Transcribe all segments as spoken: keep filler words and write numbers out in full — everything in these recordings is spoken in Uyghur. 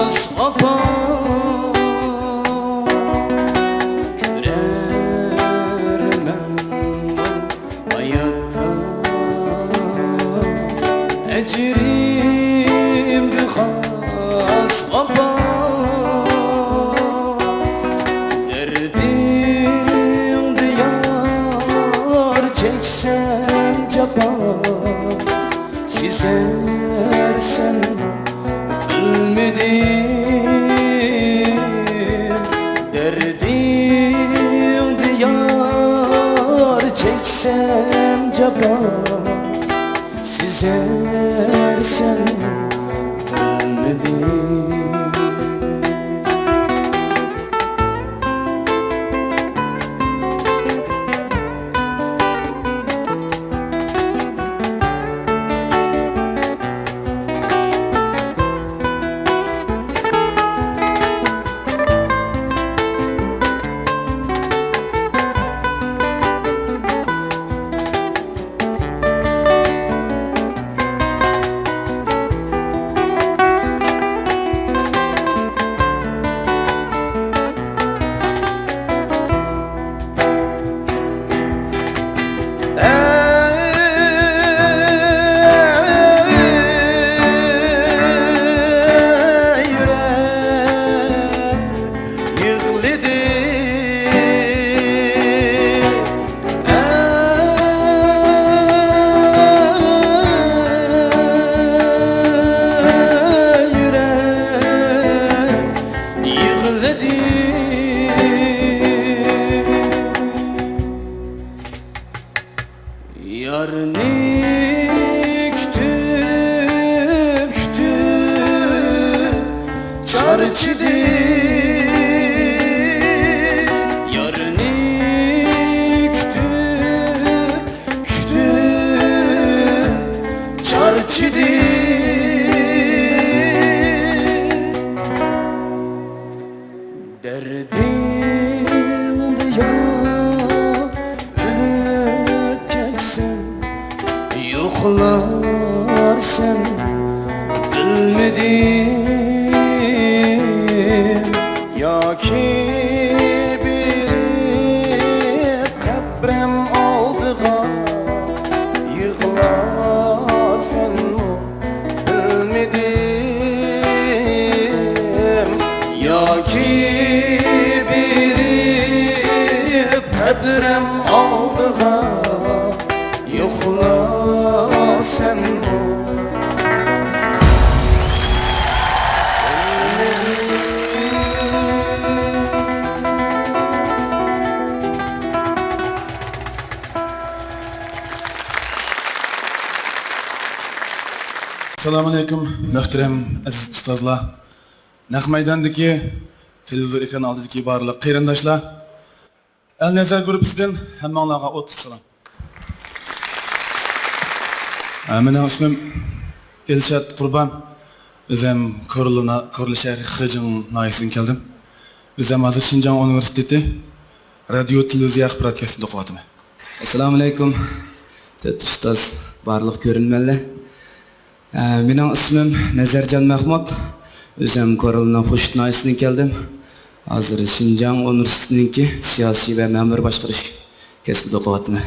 ئاپا، كۆرەرمەن ھاياتتا ئەجرىمدە خاس ئاپا. دەردىڭدە يار چەكسەم جاپا، سېزەرسەن بىلمىدىم. دەردىڭدە يار چەكسەم جاپا، سېزەرسەن بىلمىدىم. يۈرەك يىغلىدى. يۈرەك يىغلىدى. يارنى كۈتۈپ، كۈتۈپ چارچىدىم. يارنى كۈتۈپ، كۈتۈپ چارچىدىم. دەردىڭدە يار ئۆلۈپ كەتسەم، يوقلارسەن بىلمىدىم. ياكى بېرىپ قەبرەم ئالدىغا يىغلارسەنمۇ بىلمىدىم. ياكى بېرىپ قەبرەم ئالدىغا يوقلارسەنمۇ بىلمىدىم. ئەسسالامۇئەلەيكۇم، مۆھتەرەم ئەزىز ئۇستازلار، نەق مەيداندىكى، تېلېۋىزور ئېكران ئالدىدىكى بارلىق قېرىنداشلار، ئەل نەزەر گۇرۇپپىسىدىن ھەممىڭلارغا ئوتلۇق سالام. ئە، مېنىڭ ئىسمىم ئىلشات قۇربان. ئۆزۈم كورلا، كورلا شەھىرى خېجىڭ ناھىيەسىدىن كەلدىم. ئۆزۈم ھازىر شىنجاڭ ئۇنىۋېرسىتېتى رادىيو، تېلېۋىزىيە، ئاخبارات كەسپىدە ئوقۇۋاتىمەن. ئەسسالامۇئەلەيكۇم، تۆت ئۇستاز، بارلىق كۆرۈرمەنلەر. ئە، مېنىڭ ئىسمىم نەزەرجان مەخمۇت. ئۆزۈم كورلىنىڭ خوشۇت ناھىيەسىدىن كەلدىم. ھازىر شىنجاڭ ئۇنىۋېرسىتېتىنىڭكى سىياسىي ۋە مەمۇرىي باشقۇرۇش كەسپىدە ئوقۇۋاتىمەن.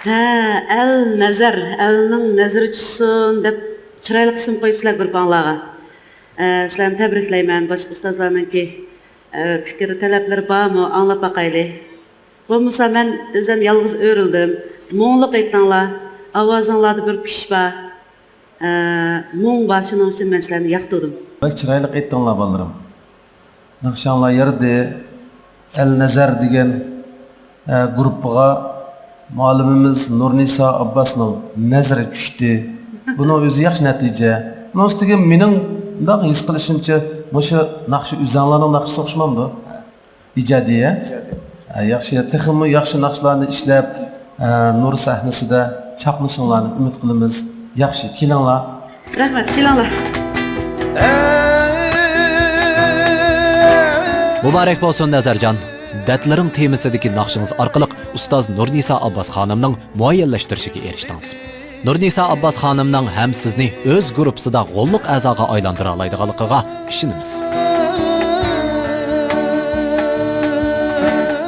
ھە، ئەل نەزەر، ئەلنىڭ نەزىرى چۈشسۇن دەپ چىرايلىق ئىسىم قويۇپسىلەر گۇرۇپپاڭلارغا. ئە، سىلەرنى تەبرىكلەيمەن. باشقا ئۇستازلارنىڭكى، ئە، پىكىر، تەلەپلىرى بارمۇ؟ ئاڭلاپ باقايلى. بولمىسا مەن ئۆزۈم يالغۇز ئۆرۈلدۈم. مۇڭلۇق ئېيتتىڭلار. ئاۋازىڭلاردا بىر كۈچ بار. ئە، مۇڭ بار، شۇنىڭ ئۈچۈن مەن سىلەرنى ياقتۇردۇم. بەك چىرايلىق ئېيتتىڭلار، بالىلىرىم. ناخشاڭلار يارىدى. ئەل نەزەر دېگەن، ئە، گۇرۇپپىغا مۇئەللىمىمىز نۇرنىسا ئابباسنىڭ نەزىرى چۈشتى. بۇنىڭ ئۆزى ياخشى نەتىجە. بۇنىڭ ئۈستىگە مېنىڭ مۇنداق ھېس قىلىشىمچە، مۇشۇ ناخشا ئۆزۈڭلارنىڭ ناخشىسىغا ئوخشىمامدۇ؟ ئىجادىيە. ئىجادىيە. ھە، ياخشى، تېخىمۇ ياخشى ناخشىلارنى ئىشلەپ، ھە، نۇر سەھنىسىدە چاقنىشىڭلارنى ئۈمىد قىلىمىز. ياخشى، كېلىڭلار. رەھمەت، كېلىڭلار. مۇبارەك بولسۇن، نەزەرجان! دەردلىرىڭ تېمىسىدىكى ناخشىڭىز ئارقىلىق ئۇستاز نۇرنىسا ئابباس خانىمنىڭ مۇئەييەنلەشتۈرۈشىگە ئېرىشتىڭىز. نۇرنىسا ئابباس خانىمنىڭ ھەم سىزنى ئۆز گۇرۇپپىسىدا غوللۇق ئەزاغا ئايلاندۇرالايدىغانلىقىغا ئىشىنىمىز.